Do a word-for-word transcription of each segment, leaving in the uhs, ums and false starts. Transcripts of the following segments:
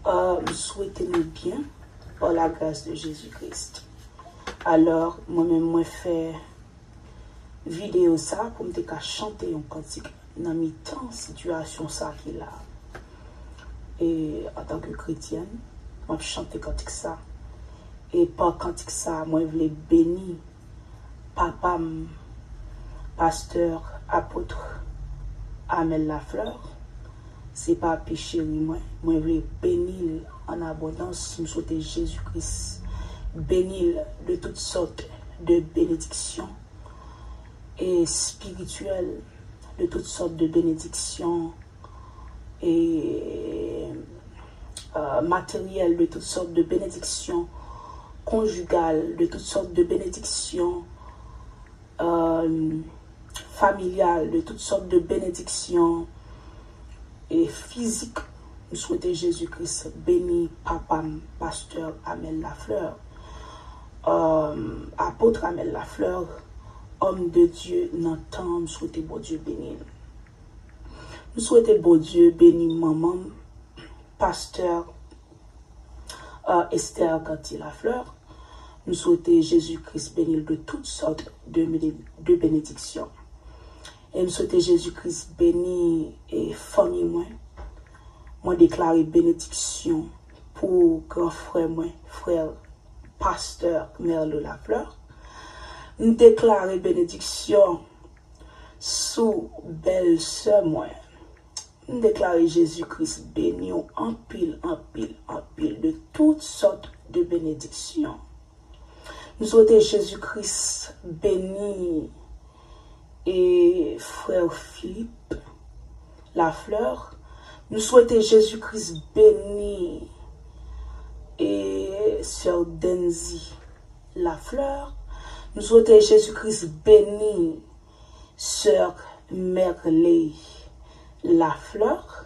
Uh, m swete nou byen, par la grâce de Jésus-Christ. Alò, mwen menm, mwen fè videyo sa pou m te ka chante yon kantik nan mitan sitiyasyon sa ki la. E antanke kretyèn, m ap chante kantik sa. E pa kantik sa, mwen vle beni papa m, pastè, apot Amel Lafleur. Se papi cheri mwen. Mwen vle beni l an abondans. M swete Jezi Kris beni l de tout sòt de benediksyon espirityèl, de tout sòt de benediksyon e, euh, materyèl, de tout sòt de benediksyon konjigal, de tout sòt de benediksyon, euh, familyal, de tout sòt de benediksyon e fizik. M swete Jezi Kris beni papa m, pastè Amel Lafleur, euh, apot Amel Lafleur, homme de Dieu nan tan, m swete Bondye beni l. M swete Bondye beni manman m, pastè, euh, Esther Ganti Lafleur. M swete Jezi Kris beni l de tout sòt de, de benediksyon. E m swete Jezi Kris beni e fanmi mwen. Mwen deklare benediksyon pou gran frè mwen, frè pastè Merlo Lafleur. M deklare benediksyon sou bèl sè mwen. M deklare Jezi Kris beni w anpil, anpil, anpil de tout sòt de benediksyon. M swete Jezi Kris beni e frè Philippe Lafleur. M swete Jezi Kris beni e sè Denzi Lafleur. M swete Jezi Kris beni sè Merley Lafleur.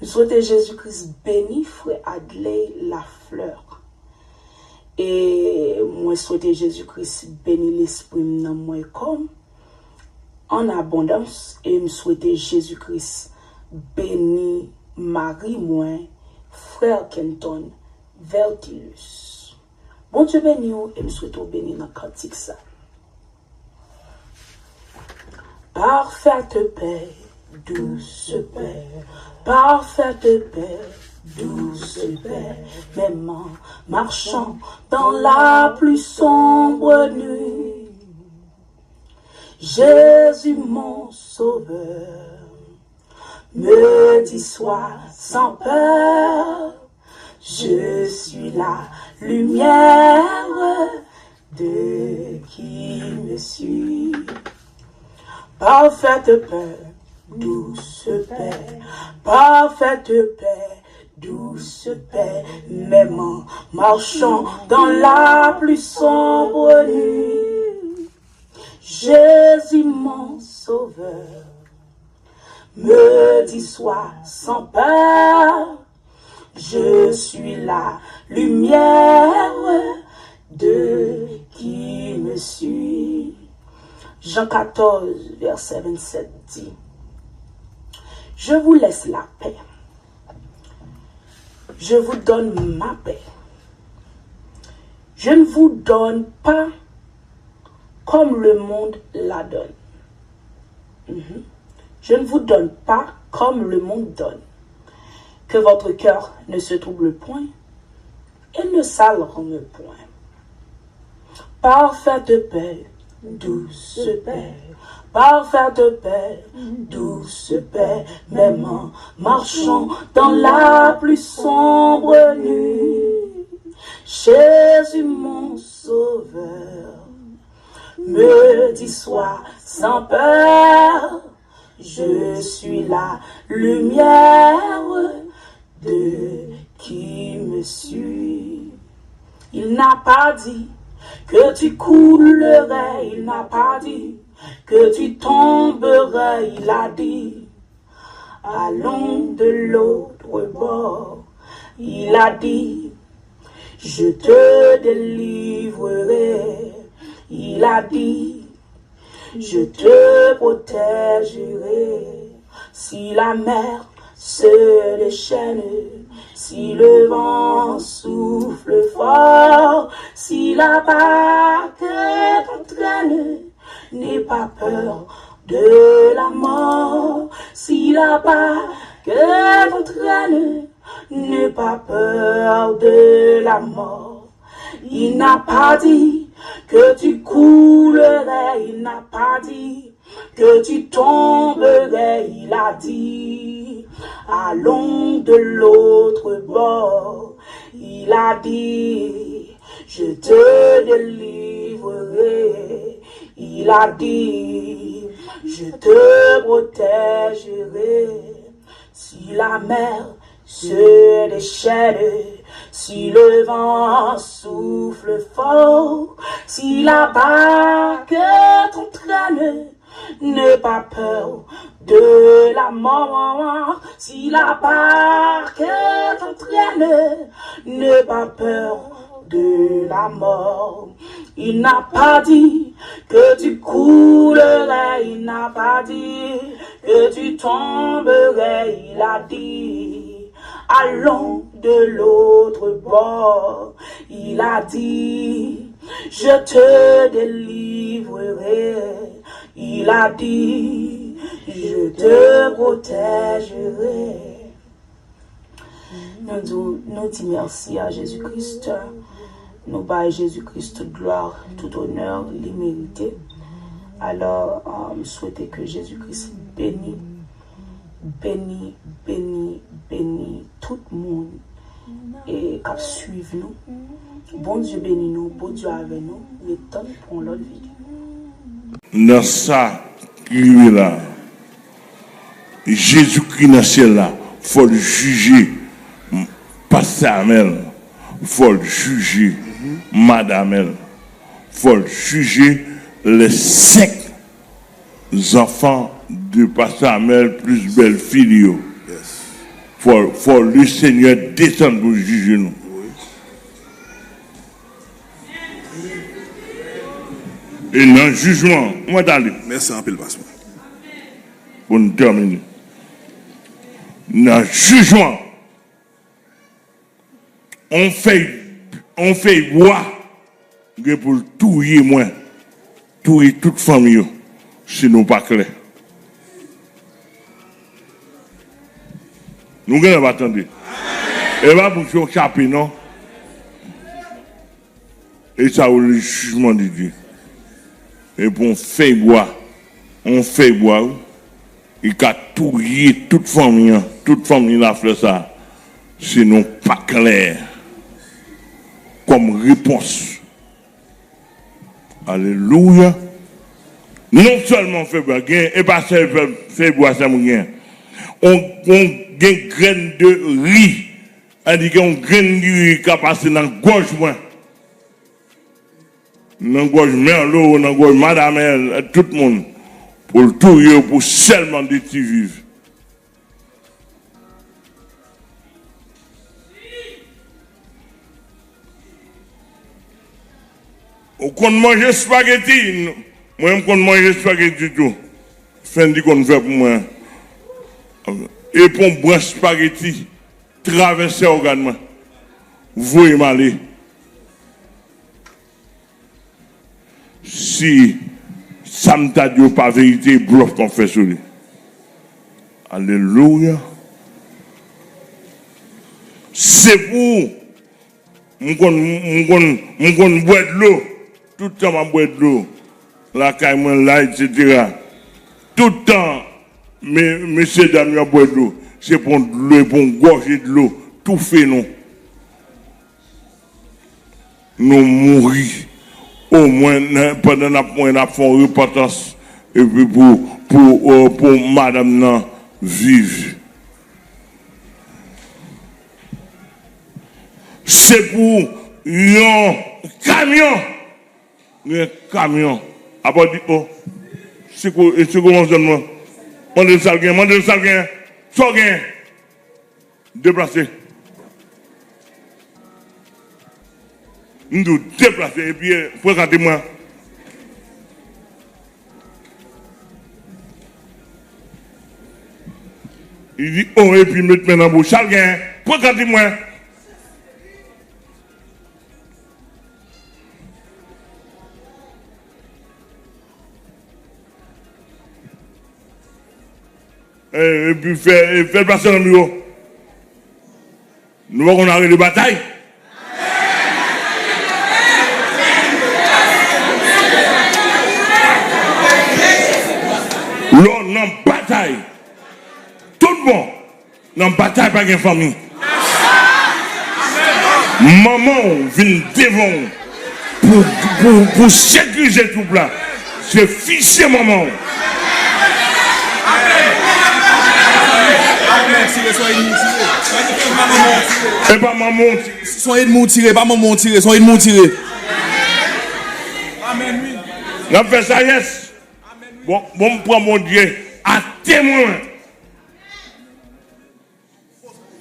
M swete Jezi Kris beni frè Adley Lafleur. E mwen swete Jezi Kris beni lespri m, nanm mwen, kò m an abondans. E m swete Jezi Kris beni mari mwen, frè Kenton Vertilus. Bondye beni w e m swete w beni nan kantik sa. Parfaite paix, douce paix, parfaite paix, douce paix, même en marchant dans la plus sombre nuit. Jésus mon sauveur me dit sois sans peur, je suis la lumière de qui me suit. Parfaite paix, douce paix, parfaite paix, douce paix, même en marchant dans la plus sombre nuit. Jésus mon sauveur me dit sois sans peur, je suis la lumière de qui me suit. Jean quatorze, verset vingt-sept dit, je vous laisse la paix. Je vous donne ma paix. Je ne vous donne pas comme le monde la donne. Mhm. Je ne vous donne pas comme le monde donne. Que votre cœur ne se trouble point et ne s'alarme point. Parfaite paix, douce paix, parfaite paix, douce paix, même en marchant dans la plus sombre nuit. Jésus mon sauveur me dit sois sans peur, je suis la lumière de qui me suit. Il n'a pas dit que tu coulerais, il n'a pas dit que tu tomberais, il a dit, allons de l'autre bord. Il a dit, je te délivrerai. Il a dit, je te protégerai. Si la mer se déchaîne. Si le vent souffle fort, si la barque t'entraîne, n'aie pas peur de la mort. Si la barque t'entraîne, n'aie pas peur de la mort. Il n'a pas dit que tu coulerais, il n'a pas dit que tu tomberais, il a dit, allons de l'autre bord. Il a dit, je te délivrerai. Il a dit, je te protégerai. Si la mer se déchaîne, si le vent souffle fort, si la barque t'entraîne, n'aie pas peur de la mort. Si la barque t'entraîne, n'aie pas peur de la mort. Il n'a pas dit que tu coulerais, il n'a pas dit que tu tomberais, il a dit, allons de l'autre bord. Il a dit, je te délivrerai. Il a dit, je te protégerai. Nou di, nou di mèsi a Jezi Kris. Nou bay Jezi Kris tout glwa, tout onè li merite. Alò, euh, m swete ke Jezi Kris beni, beni, beni, beni tout moun e k ap swiv nou. Bondye beni nou, Bondye avè nou. Ret tann pou yon lòt videyo. Nan sa ki rive la, Jezikri nan syèl la, fò l jije pastè Amèl, fò l jije madanm Amèl, fò l jije les cinq enfants de pastè Amèl plis bèlfi li yo. Fò, fò Lesenyè desann pou jije nou. E nan jijman, mwen t ale. Mèsi anpil, pastè. Pou n tèmine. Nan jijman, on fèy, on fèy bwa gen pou l touye mwen, touye tout fanmi yo, si nou pa klè. Nou genlè pa tande. E pa pou yo chape, non. E sa yo le jijman de Dye. E pou on fèy bwa, on fèy bwa, wi, li ka touye tout fanmi an, tout fanmi Laflè sa, si nou pa klè kòm repons. Alelouya. Non sèlman fèy bwa, gen, e pa sèl fèy, fèy bwa sèlman gen. On, on gen grenn de ri, sa di gen on grenn diri ki ka pase nan gòj mwen. Nan gòj Mèlo, nan gòj madanm, tout moun. Pou l touye yo pou sèlman de ti viv. Ou konn manje spaghetti? Mwen, m konn manje spaghetti tou. Fendi konn fè pou mwen. E pon branch spaghetti travèse ògàn mwen. Voye m ale. Si sa m ta di yo pa verite, blòf m ap fè sou li. Alelouya. Se pou ou. M konn, m konn, m konn bwè dlo. Tout tan m ap bwè dlo. Lakay mwen la, etsetera. Tout tan, me-, mesye dam yo ap bwè dlo. Se pon dlo, pon gòje dlo. Toufe nou. Nou mouri. Omwen, nan, pandan n ap mouri, n ap fè yon repantans. Epi pou, pou, euh, pou madanm nan viv. Se pou yon kamyon. Yon kamyon. Apa di, oh. Se ko, se ko manzè mwen. Mande l sa l gen, mande l sa l gen. Sa w gen? Deplase. M di w deplase, epi, eh, frekante mwen. Li di, o, epi met men nan bouch. Sa l genyen? Pran kant li mwen. E, epi fè, e, fè l pase nan biwo. Nou pa konn arete batay. Lè w nan batay, tout bon, nan batay pa gen fanmi. Manman w vin devan w pou, pou, pou sekirize twoup la. Se fi, se manman w. Amèn. Tire, se yon ènmi w tire. E pa manman w tire. Se yon ènmi w tire, e pa manman w tire, se yon ènmi w tire. Amèn, wi. N ap fè sa, yes. Bon, bon, m pran Bondye a temwen.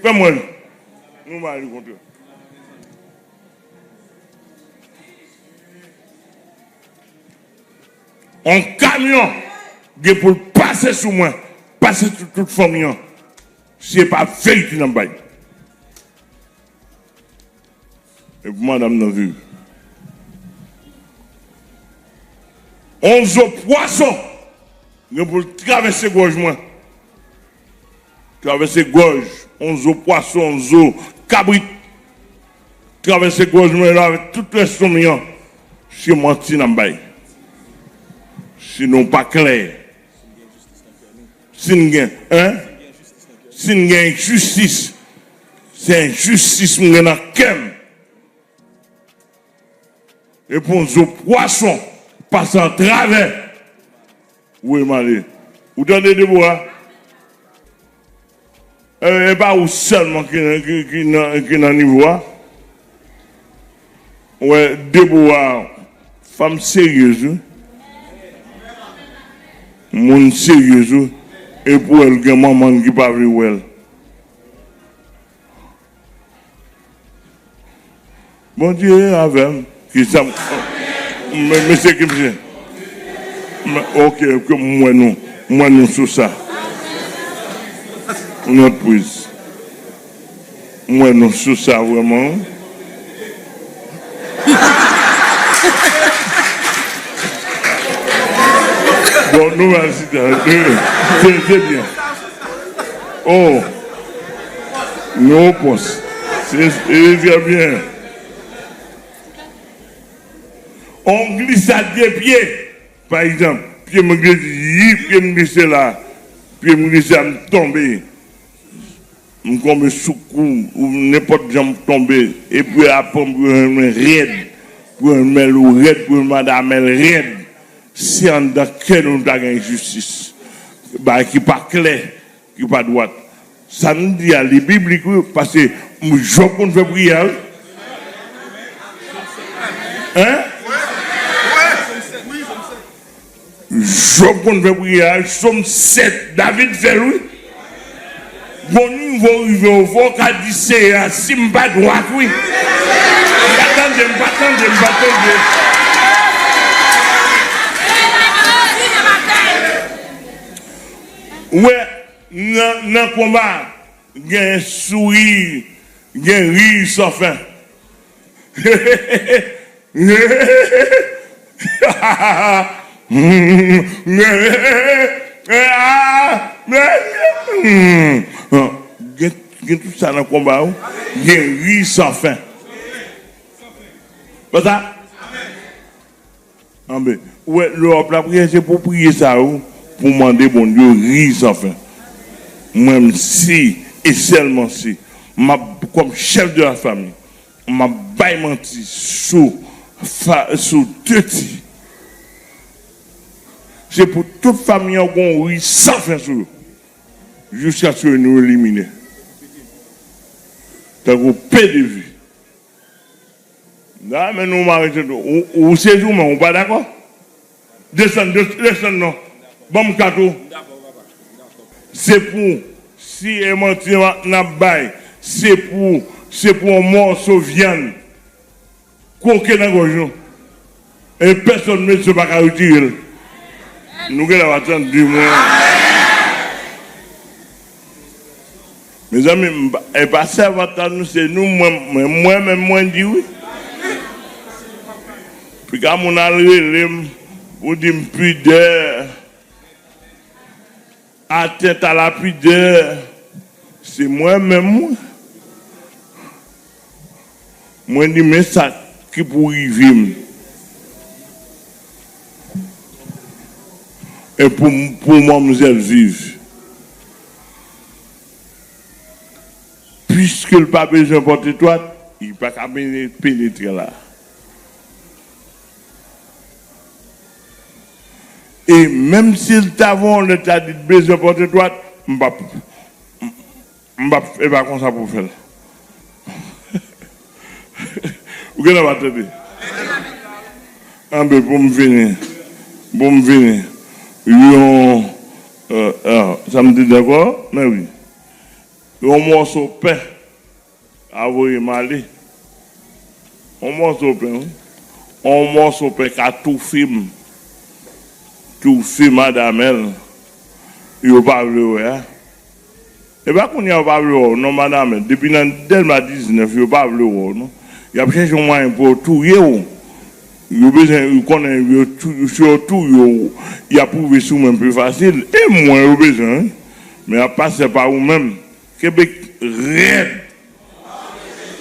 Fè m wè l. Nou ba li kontre. On kamyon gen pou l pase sou mwen, pase sou tout fanmi an. Si e pa verite n ap bay. E pou madanm nan viv. On zo pwason gen pou l travèse gòj mwen. Travèse gòj, on zo pwason, on zo kabrit. Travèse gòj mwen la avèk tout rès fanmi an. Se manti n ap bay. Si nou pa klè. Si n gen, en? Si n gen enjistis, se enjistis m gen nan kè m. Epi on zo pwason pase atravè. Voye m ale. Ou tande, Debora? E, e pa ou sèlman ki, ki, ki nan, ki nan nivo a. Ou wè, Debora, fanm seryez, wi. Moun seryez, wi. E pou wè l gen manman l ki pa vle wè l. Bondye avè m. Kisa m-, m-, mesye, ki mesye? M-, ok, ok, m wè nou. M wè nou sou sa. Yon lòt priz. M wè nou sou sa vrèman. Bon, nou va chita. Se, se byen. Oh. Nou pons. Se, se trè byen. On glisad de pye. Pa egzanp, pye m glise, yi, pye m glise la. Pye m glise a, m tonbe. M tonbe sou kou, ou nenpòt jan m tonbe. Epi apre m pou renmen rèd. Pou renmen l ou rèd, pou renmen madam l rèd. Se anndan kè nou ta gen enjistis. Bagay ki pa klè. Ki pa dwat. Sa n di a, li biblik, wi, paske m, Jòb konn fè priyè, wi. Hein? Jòb konn fè priyè, Sòm sèt, David fè l, wi. Bon nivo rive w, fò w ka di, Seyè, si m pa dwat, wi. M pa tande, m pa tande, m pa tande. Ou wè, Nan, nan konba, gen souri, gen ri san fen. Gen, gen tout sa nan konba, wi. Gen ri san fen. Pa sa? Anben, ou wè, lè w ap lapriyè, se pou w priye sa yo, pou w mande Bondye ri san fen. Mwen, m si, e sèlman si, m ap, kòm chèf de la fami, m ap bay manti sou, fa, sou Teti. Se pou tout fami an gon ri san fen sou yo, jiskaske nou elimine. Tankou P D V. Nan men nou mare tèt ou. Ou, ou sezi ou menm, ou pa dakò? Desann, de-, desann non. Ban m kat ou. Se pou, si e manti n ap bay, se pou, se pou yon mòso vyann kwoke nan gòj nou. E pèsonn, mesye, pa ka retire l. Nou genlè pa tande mwen. Mezanmi, m pa- e pa sèvant la, nou se nou, mwen, mwen, mwen menm, mwen di wi. Pika moun al rele m pou di m pidè, atteinte à la pudeur, se mwen menm, mwen. Mwen di, men sa ki pou rive m. E pou, pou manmzèl viv. Piske l pa bezwen pòt etwat, li pa ka pene- penetre la. E menm si l ta voye yon lèt la di l bezwen pòt etwat, m p ap, m p ap, e pa konsa pou fè l. Ou gen nan pa tande? Anben, pou m fini, pou m fini, yon, euh, ah, sa m te di ankò? Men wi. Yon mòso pen ka voye m ale. Yon mòso pen, wi. Yon mòso pen ka toufe m. Toufe madanm l. Yo pa vle wè a. E pa kounye a yo pa vle wè w, non, madanm. Depi nan Dèlma diznèf, yo pa vle wè w, non. Y ap chèche yon mwayen pou yo touye w. Yo bezwen, yo konnen, yo tou- si yo touye w, y ap rive sou mwen pi fasil. E mwen, yo bezwen, wi. Men y ap pase pa ou menm. Kenbe rèd.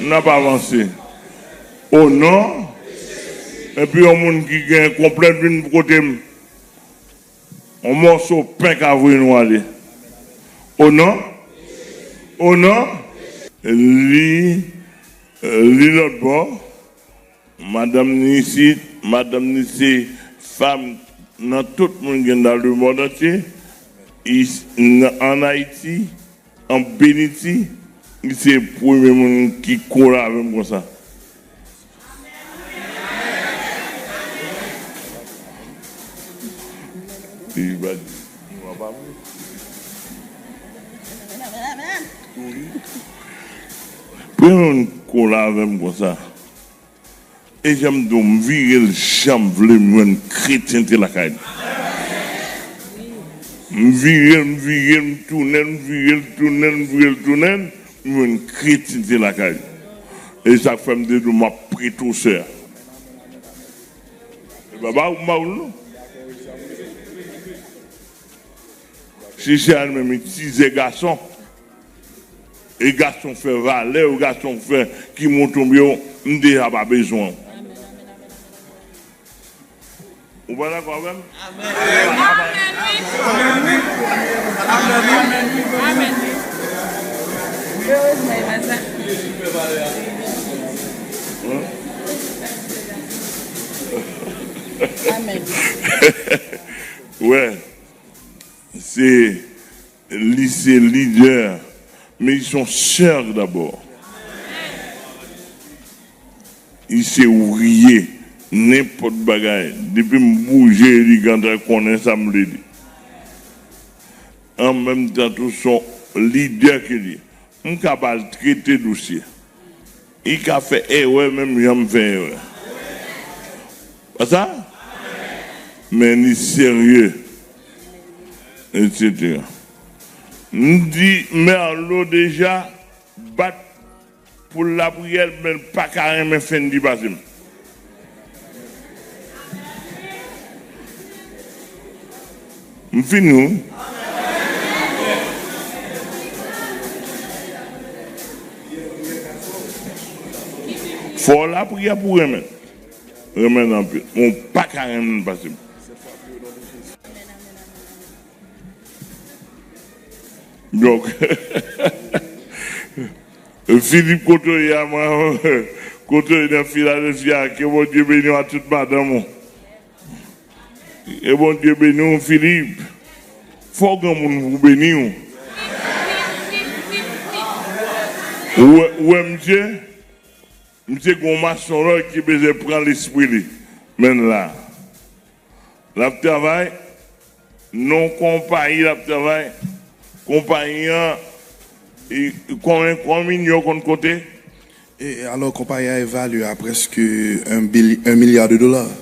N ap avanse. O non. Epi yon moun ki gen konplèt vin kote m. Yon mòso pen ka voye nou ale. O non. O non. Li, li lòt bò. Madanm ni isit, madanm ni se fanm nan tout moun gen nan lemond antye. Is- nan- ann Ayiti, an Beniti, li se premye moun ki kole avè m konsa. Li pa di, li pa vle. Premye moun kole avè m konsa. E jan m di w, m vire l jan m vle, m jwenn kretyente lakay li. M vire l, m vire l, m tounen l, m vire l, tounen l, m vire l, tounen l, m jwenn kretyente lakay li. E sa k fè m te di w m ap prete w sè a. E pa ba ou m ba ou l non. Si se a menm itilize gason, e gason fè valè w, gason fè ki montre w, m deja pa bezwen w. Ou pa dakò avè m? Amèn. Amèn. Amèn. Amèn. Wè. Se, li se lidè, men li se yon sè dabò. Li se ouvriye, nenpòt bagay. Depi m bouje, li gentan konnen sa m vle di. An menm tan tou, se yon lidè ke li ye. M ka ba l trete dosye. Li ka fè erè menm jan m fè erè. Pa sa? Men li serye, etsetera. M di Merlot deja bat pou lapriyè l, men l pa ka renmen Fendi pase m. M fini wi. Fò w lapriyè pou w renmen l. Renmen l anpil. Men w pa ka renmen l pase m. Donk, Philippe, kote w ye a, mwen, kote w ye nan Philadelphia, ke Bondye beni w ak tout madanm ou. Ke Bondye beni w, Philippe. Fò w gen moun pou beni w. Ou wè, ou wè misye? Misye gen yon mason lòd ki bezwen pran lespri li. Men l la. L ap travay nan yon konpayi, l ap travay. Konpayi an, e, konbyen, konbyen milyon konn koute? E, alò, konpayi a evalye a prèske un bil-, un milliard de dollars.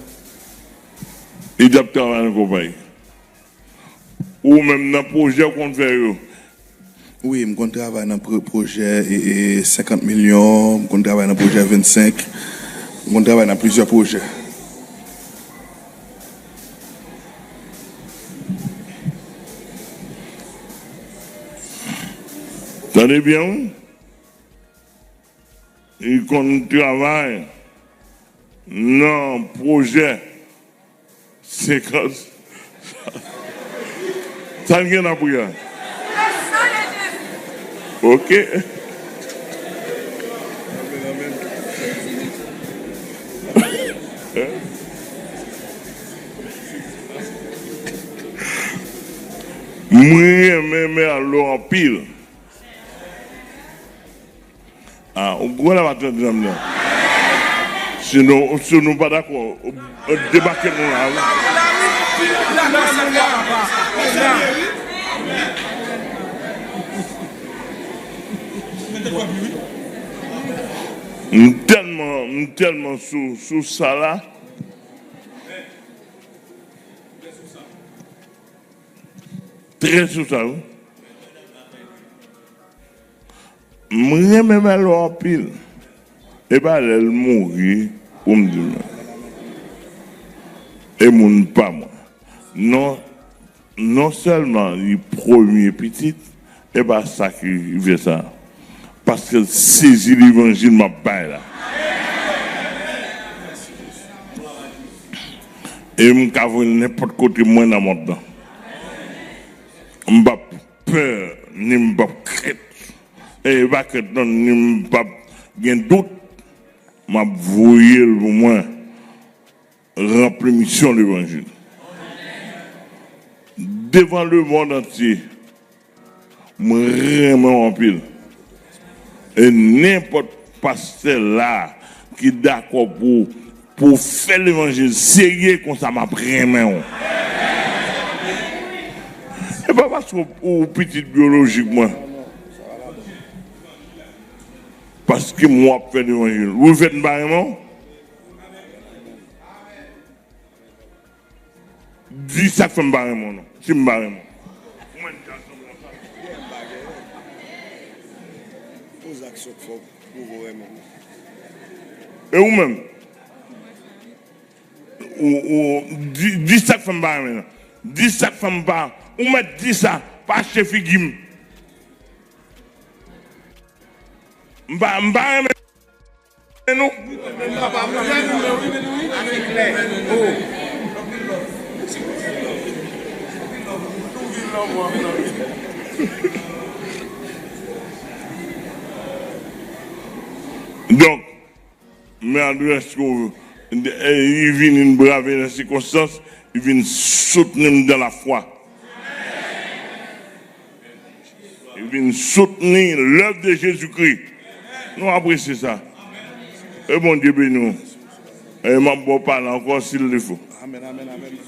Li t ap travay nan konpayi. Ou menm nan pwojè w konn fè yo, Wi, m konn travay nan pwo-, pwojè e, e, senkant milyon, m konn travay nan pwojè vennsenk, m konn travay nan plizyè pwojè. Tande byen, wi. Li konn travay nan pwojè senkans. Sa n gen nan priye a? Ok. Mwen renmen Mèlo anpil. Ah, ou kwè la pa tande zanmi nan? Si nou, si nou pa dakò, debake nou la, wi. M tèlman, m tèlman sou, sou sa la. Trè sou sa, wi. M renmen Mèlo anpil. E pa lè l mouri pou m di mwen. E moun pa mwen. Non, non sèlman li premye pitit, e pa sa ki rive sa. Paske l sezi levanjil m ap bay la. E m ka voye l nenpòt kote mwen nan mond lan. M p ap pè, ni m p ap krent. E pa krent non, ni m p ap gen dout. M ap voye l pou mwen ranpli misyon levanjil. Devan lemonn antye, mwen renmen w anpil. E nenpòt pastè la ki dakò pou, pou fè levanjil serye konsa, m ap renmen w. E pa paske w, ou pitit byolojik mwen. Paske m wè w ap fè levanjil. Ou fè m pa renmen w? Di sa k fè m pa renmen w non. Si m pa renmen w. Mwen deja sanble yon sa. Poze aksyon k fè w pwouve w renmen m. E ou menm? Ou, ou, di, di sa k fè m pa renmen nan. Di sa k fè m pa. Ou mèt di sa. Pa achte figi m. M pa, m pa renmen nou. Donk, men adrès ke w, e, li vin, vin brave nan sikonstans, li vin soutni m dan lafwa. Li vin soutni lèv de Jezikri. Nou apresye sa. E Bondye beni w. E m ap ba w pale ankò si l defo. Amèn, amèn, amèn.